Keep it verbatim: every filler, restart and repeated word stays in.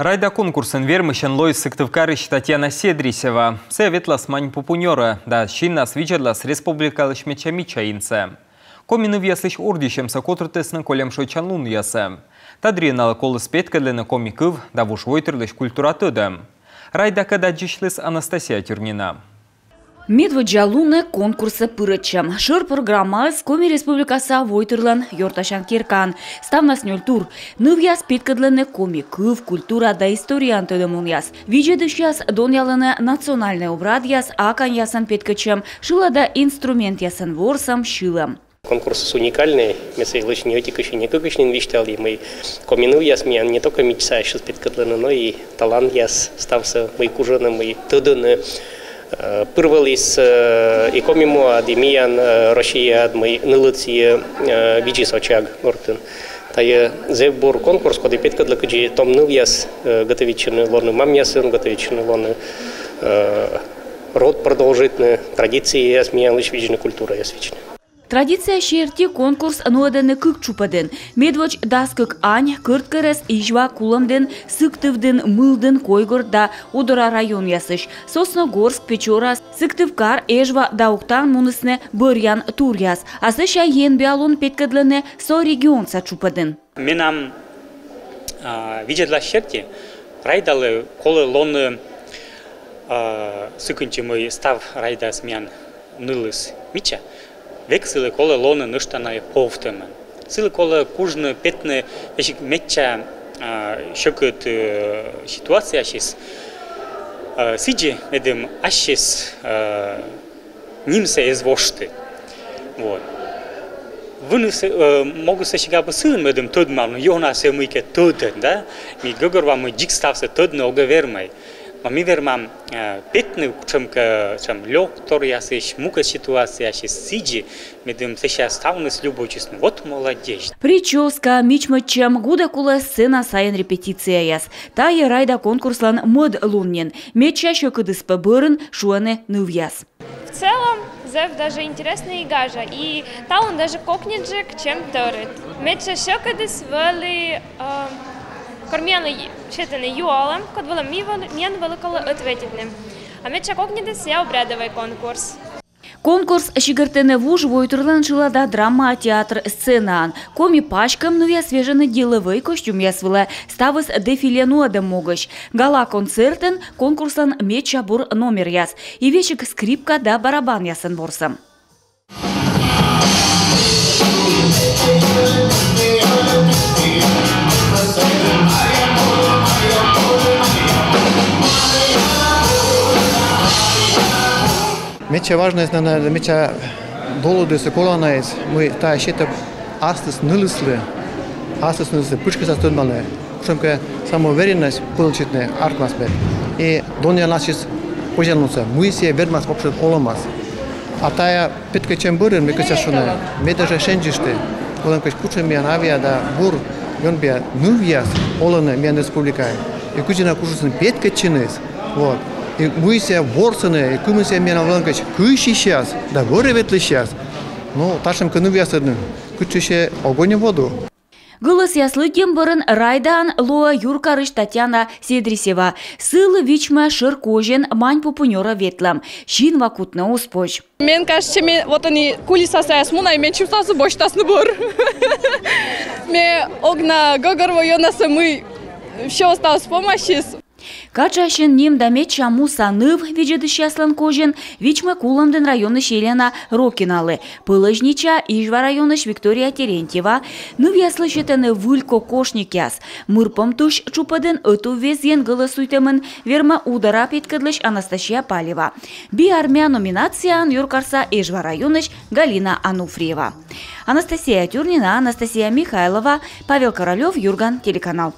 «Райда» конкурсын вермысьӧн лоис Сыктывкарысь Татьяна Седрисева. Сійӧ ветлас Маньпупунёрӧ да синнас видзӧдлас республикалысь медся мича инсӧ. Коми нывъяслысь ордйысьӧмсӧ котыртісны кольӧм шойччан лунъясӧ. Та дырйи налы коліс петкӧдлыны коми кыв да вужвойтырлысь культура тӧдӧм. «Райда»кӧд аддзысьліс Анастасия Тюрнина. Медводдза лунӧ конкурсӧ пырӧдчӧм. Шӧр программаыс Коми Республикаса войтырлӧн ёртасян керкаын. Ставнас нёль тур. Нывъяс петкӧдлӧны коми кыв, культура да историяӧн тӧдӧмлунъяс. Видзӧдысьяс донъялӧны национальнӧй обрядъяс, аканьясӧн петкӧдчӧм, шылада инструментъясӧн ворсӧм, сьылӧм. Конкурс уникальнӧй, ме сійӧс не ӧтикысь, не кыкысь нин висьталі, мый коми нывъяс миян не только мичсаясысь петкӧдлӧны, но и талантъяс ставсӧ, мый кужӧны, мый тӧдӧны. Э, пыр вӧліс, э, и Коми муад, и миян, э, Россияад, мый нылӧд сійӧ, э, видзис Очаг гортын. Тайӧ зэв бур конкурс, коді петкӧдлӧ, кыдзи том нывъяс, э, готовитчӧны лоны мамъясӧн, готовитчӧны лоны, э, род продолжитны, традицияс миянлысь видзны, культураяс видзны. Традиция серти конкурс нуӧдӧны кык тшупӧдын. Медводз дас кык ань Кӧрткерӧс, Изьва, Кулӧмдін, Сыктывдін, Мылдін, Койгорт да Удора районъясысь, Сосногорск, Печора, Сыктывкар, Эжва да Уктаын мунісны бӧръян туръяс. А сэсся енбиалун петкӧдлӧны со регионса тшупӧдын. Менам, а, видзӧдлас серти, «Райдалы» колӧ лоны, а, сы кындзи, мый став райдаыс миян нылыс мича, век сылы колӧ лоны нӧшта на повтӧмӧн. Сылы колӧ кужны петны весиг медся, а, сьӧкыд, э, ситуациясьыс, э, сідзи, медым ассьыс, э, нимсӧ эз вошты. Вот. Выныс, э, могыс весиг абу сыын, медым тӧдмавны, ёна сійӧ мыйкӧ тӧдӧ, да? Ми гӧгӧрвоам, мый дзик ставсӧ тӧдны огӧ вермӧй. Но ми вермам, э, петны кутшӧмкӧ, сэтшӧм лёкторъясысь, мукӧд ситуациясьыс сідзи, медым сэсся ставныс любуйтчисны: вот молодеч. Причёска, мичмӧдчӧм, гудӧк улӧ сцена сайын репетицияяс. Тайӧ «Райда» конкурслӧн мӧд лун нин. Медся сьӧкыдыс пӧ бӧрын, шуӧны нывъяс. В целом, зэв даже интереснӧ и гажа, и талун даже кокньыджык, чем тӧрыт. Медся сьӧкыдыс вӧлі, э, кор миянлы сетӧны юалӧм, код вылӧ ми вӧл-, миян вӧлі колӧ ответитны. А медся кокньыдыс — сійӧ обрядовӧй конкурс. Конкурс сигӧртӧны вужвойтырлӧн шылада драма театр сценаын. Коми паськӧм нывъяс вежӧны делӧвӧй костюмъяс вылӧ, ставыс дефиле нуӧдӧм могысь. Гала-концертын конкурслӧн медся бур номеръяс. И весиг скрипка да барабанъясӧн ворсӧм. Медся важнӧйыс, наверно, медся долыдыс и коланаыс, мый тайӧ сетӧ аслыс нылыслы, аслыс нылыслы пытшкӧсас тӧдмавны, кутшӧмкӧ самоуверенность пӧлӧсьӧдны артмас мед. И донъялны ассьыс позянлунсӧ, мый сійӧ вермас вообще олӧмас. А тайӧ петкӧдчӧм бӧрын, ме кӧсъя шуны, ме даже шензьышті, олӧм кӧ, кутшӧм миян авиа да бур ёнбиа нывъяс олӧны миян республикаын. И кыдзи найӧ кужисны петкӧдчынысӧ. Вот. И мый сійӧ ворсӧны, и кымын сійӧ миян олӧм кӧ кыйсьысьяс да вӧрӧ ветлысьяс. Ну, татшӧм кӧ нывъясыд, кытчӧ сійӧ огонь и воду. Гӧлӧсъяс лыддьӧм бӧрын «Райдаын» лоӧ юркарысь Татьяна Седрисева. Сылы вичмӧ шӧр козин Маньпупунёрӧ ветлӧм. Синва кутны оз позь. Мен кажется, ме вот ӧні кулисасаяс муна, и мен чувствуйта, босьтасны бӧр. Ме ог на гӧгӧрво ёнасӧ, мый всё ставыс помасис. Катшасин ним да медся муса ныв видзӧдысьяслӧн козин вичмӧ Кулӧмдін районысь Елена Рокиналы, пӧлӧзнича Изьва районысь Виктория Терентьева. Нывъяслы сетӧны выль кокошникъяс. Мырпом тусь тшупӧдын ӧтуввезйын гӧлӧсуйтӧмын вермӧ Удора петкӧдлысь Анастасия Палева. «Би армия» номинацияын юркарса Эжва районысь Галина Ануфриева. Анастасия Тюрнина, Анастасия Михайлова, Павел Королёв, «Юрган» телеканал.